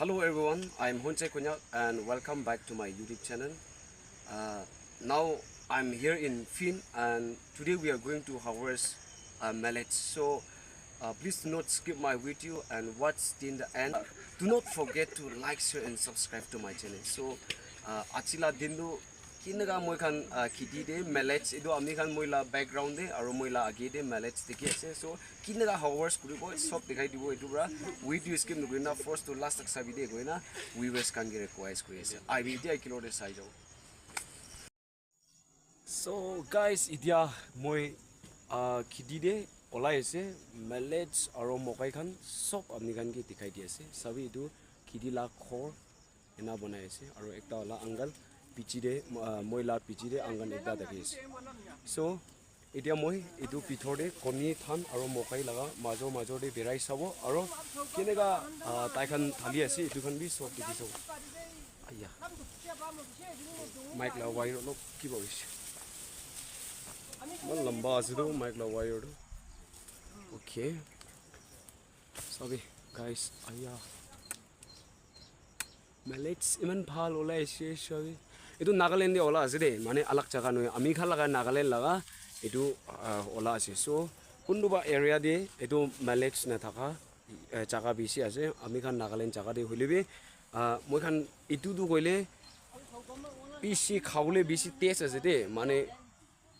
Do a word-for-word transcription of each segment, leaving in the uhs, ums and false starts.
Hello everyone, I'm Honchai Konyak and welcome back to my YouTube channel. Uh, now I'm here in Phinn and today we are going to harvest uh, millets. So uh, please do not skip my video and watch till the end. Do not forget to like, share and subscribe to my channel. So uh, aji la din tu kinaka moi khan uh, kheti te millets etu ami khan moi la background te aru moi la age te millets dikhi ase. So kinaka harvest kuribo sob dikhai dibo etu para. Video skip nakurina first to last tak sabi de koina viewers khan ke request kuri ase. Abi etia kilo te sai jao. So guys, etia moi uh, kheti te olai ase, millets aru mokai khan sob ami khan ke dikhai di ase. Sabi etu kheti la ghor ena banai ase aru ekta wala uncle piche te uh, moi la piche te uncle ekta thaki ase. So etia moi etu bithor te koni than aru mokai laga majo majo te berai sabo aru kinaka uh, tai khan thali ase etu khan bi sob dikhi sabo. Aya. Mic la wire olop kiba hoise. Iman lamba ase tu mic la wire tu. Okay. Sabi guys, aya. Millets iman bhal olai ase sabi. Etu Nagaland te ola ase de, mane alag jaga nohoi. Ami khan laga Nagaland laga etu uh, ola ase. So kunba area te etu millets nathaka uh, jaga bishi ase. Ami khan Nagaland jaga te hoile bi uh, moi khan etu tu koile bishi khabole bishi taste ase de, mane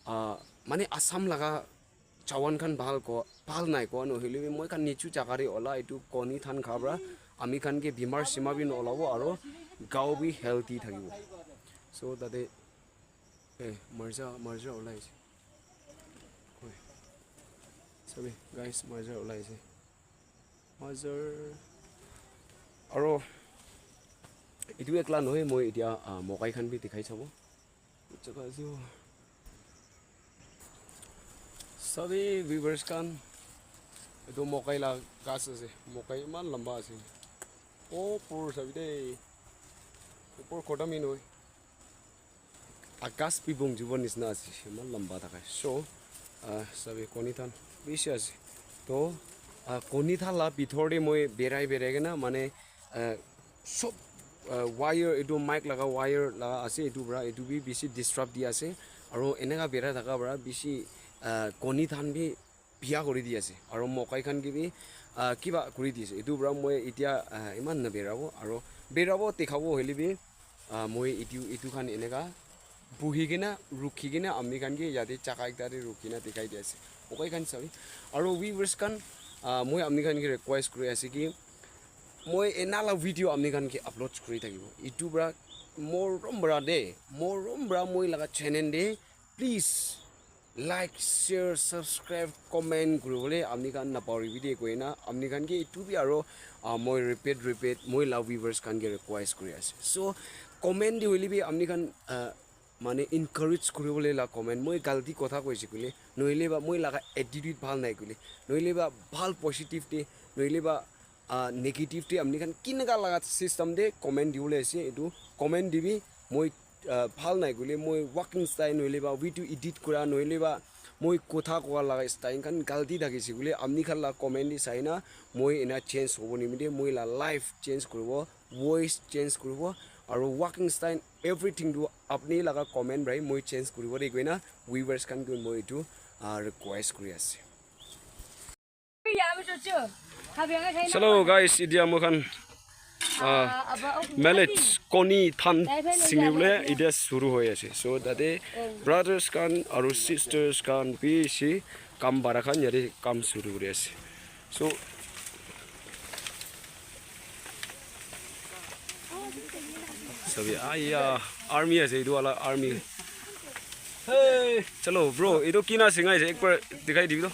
uh, mane Assam laga chawan khan bhal ko bhal nai ko nohile bi moi khan nichu jaga te ola etu koni than kha para ami khan ke bimar sima bi nolabo aro gao bi healthy thakibo. So tate eh marja marja olai ase. Oi. Sabi guys, marja olai ase. Marja aro etu ekla nohoi, moi etia uh, mokai khan bi dikhai sabo. Jaga ase o. Sabi viewers khan, etu mokai la ghas ase, mokai eman lamba ase. Upor sabi de, upor khotom hi nohoi. Akas bi bong jibo nisna ase, eman lamba thaka. So, uh, sabi koni than bishi ase. To, uh, koni than la bithor de moi berai berai kena, mane, uh, sob uh, wire etu mic laga wire laga ase etu para etu bi bishi disturb di ase aro eneka bera thaka para bishi uh, koni than bi biya kuri di ase aro mokai khan ke bi uh, kiba kuri di ase etu para moi etia uh, eman na berabo aro berabo dikhabo hoile bi uh, moi etu etu khan eneka buhi kena rukhi kena ami khan ke yate jaga ekta te rukhi kena dikhai di ase mokai khan sabi aro viewers khan uh, moi ami khan ke request kuri ase ki moi ena la video apni khan ke upload kuri thakibo. Etu para morom para de, morom para moi laga channel de, please like, share, subscribe, comment kuri bole apni khan na pahori bi de koina apni khan ke etu bi aro uh, moi repeat repeat moi la viewers khan ke request kuri ase. So comment de hoile bi apni khan uh, mane encourage kuri bole la comment moi galti kotha koise koile nohile ba moi laga attitude bhal nai koile nohile ba bhal positive de nohile ba uh, negative te apni khan kineka laga system te comment dibole ase etu comment dibi moi uh, bhal nai koile moi walking style nohile ba video edit kura nohile ba moi kotha kowa laga style khan galti thakise koile apni khan la comment di sai na moi ena change hobo nimite moi la life change kuribo voice change kuribo aro walking style everything tu apni laga comment para moi change kuribo de koina viewers khan ke moi etu uh, request kuri ase. Hello guys, etia moi khan uh, millet koni than singi bole etia suru hoi ase. So tate brothers khan aru sisters khan bishi kam bara khan yate kam suru kuri ase. So sabi aya army ase etu wala army. Hey. Chalo bro, etu kina singai ase ek bar dikhai dibi to.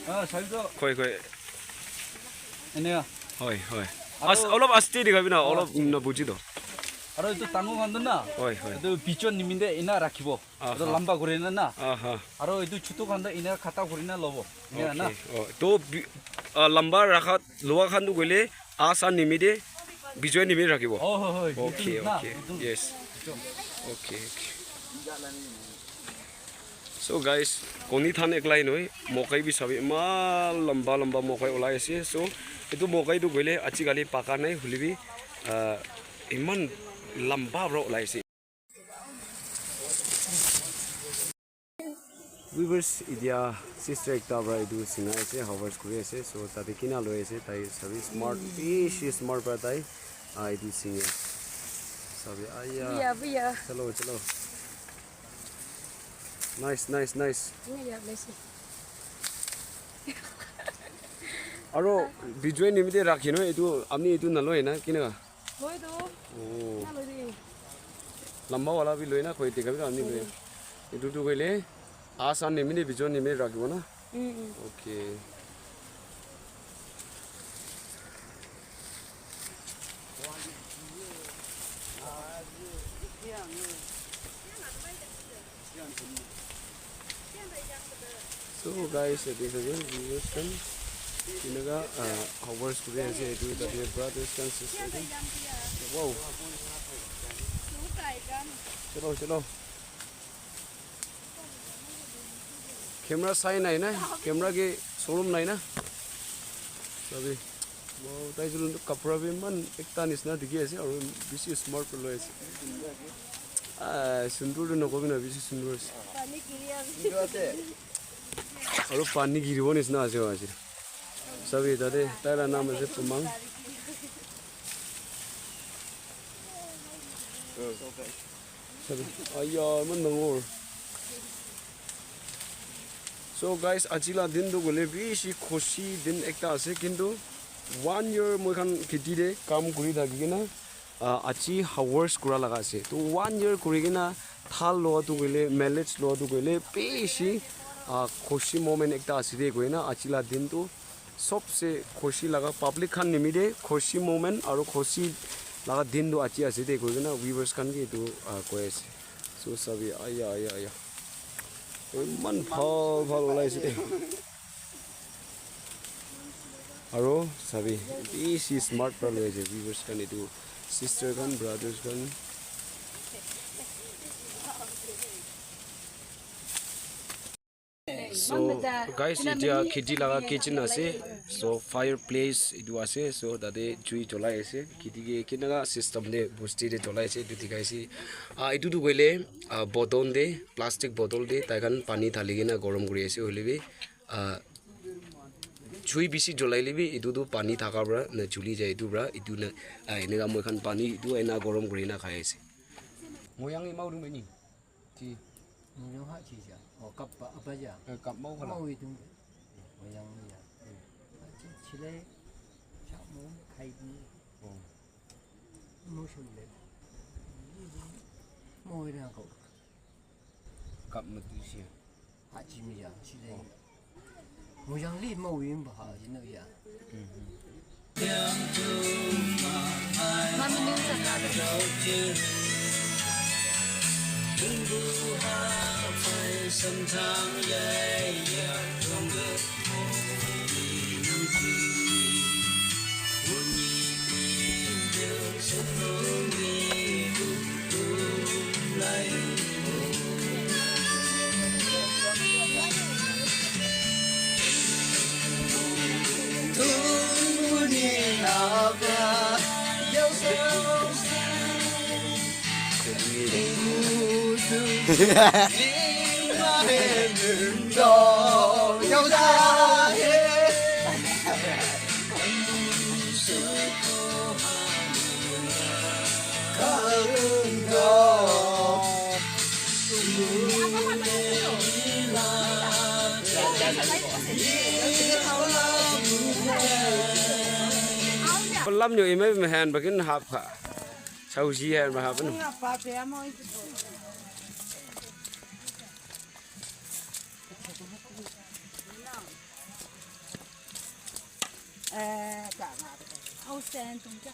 Ah, sai to. Khoi khoi. Enia. Hoi hoi. As olop asti dikhabi na, olop na buji to. Aro etu tangu khan to na. Hoi hoi. Etu bichon niminde ina rakhibo. Aha. Etu lamba kuri na na. Aha. Aro etu chutu khan to ina khata kuri na lobo. Enia na. Okay. Oh, to lamba rakha lowa khan to koile asa nimide bijoy nimide rakhibo. Oh, hoi hoi. Okay, okay. Yes. Okay, okay. So guys, koni than eklai noi, mokai bi sabi eman lamba lamba mokai olai ase. So etu mokai tu koile aji kali paka nai, hoile bi Ah, iman lamba para olai ase. Viewers, itia sister ekta para etu sinai ase, hovers kuri ase. So, tate kina loi ase, tai sabi smart, bishi smart para tai, ah, etu singe. Sabi, aya. Bhaiya, bhaiya. Chalo, chalo. Nice, nice, nice. Bhaiya, bless you. Aro, bijoy nimite rakhi no, etu, apni etu naloi na, kina? Moi tu. Oh. Na loi de. Lamba wala bi loi na, koi teka bi apni loi. Etu tu koile, asan nimite bijoy nimite rakhibo na? Mm, mm. Okay. So guys, it is again viewers kan. Kinaga, uh, hovers kuri ase etu tate brothers and sisters kan. Wow. Chalo, chalo. Camera sai nai na, camera ke showroom nai na. Sabi, wow, tai jun kapra bi iman ekta nisna dikhi ase, aru bishi smart loi ase. Ah, sundur tu nakobi na, bishi sundur ase. Aru pani giribo nisna ase, ase. Sabi, tate, tai la naam ase Pumang. Sabi, aya, iman dangor. So guys, aji la din tu gole bishi khushi din ekta ase, kintu one year moi khan kheti te kam kuri thaki kena, ah, aji harvest kura laga ase. To one year kuri kena thal loa tu gole, mileage loa tu gole bishi, ah, khushi moment ekta ase de koina aji la din tu sobse khushi laga public khan nimite khushi moment aru khushi laga din tu aji ase de koi kena viewers khan ke etu, ah, koi ase. So sabi, aya, aya, aya. Iman bhal, bhal olai ase de. Aro sabi, bishi smart para loi ase viewers khan etu, sister khan, brothers khan. So guys, etia kheti laga kitchen ase. So fireplace etu ase. So tate jui cholai ase. Kheti ke kinaka system te bosti te cholai ase etu dikhai ase. Ah, etu tu koile, ah, bottle te, plastic bottle te tai khan pani dhali kena gorom kuri ase. Hoile bi, ah, jui bishi jolai le bi etu tu pani thaka para na juli jai etu para etu na, ah, eneka moi khan pani etu ena gorom kuri na khai ase. Moyang imau dum eni. Ti. Moyang ha chi ja. Oh, kap pa apa ja. Eh, kap mau kala. Mau itu. Moyang ya. Ha chi chile. Cha mau khai di. Oh. Mau shun le. Mau ina ko. Kap mati sia. Ha chi mi ja. Chile. Mujang li mo win ba ha jin ya. Lam nyo ime me han bakin hap kha. Chau ji han ba hap no. Eh, ka nga. Au sen tung ka.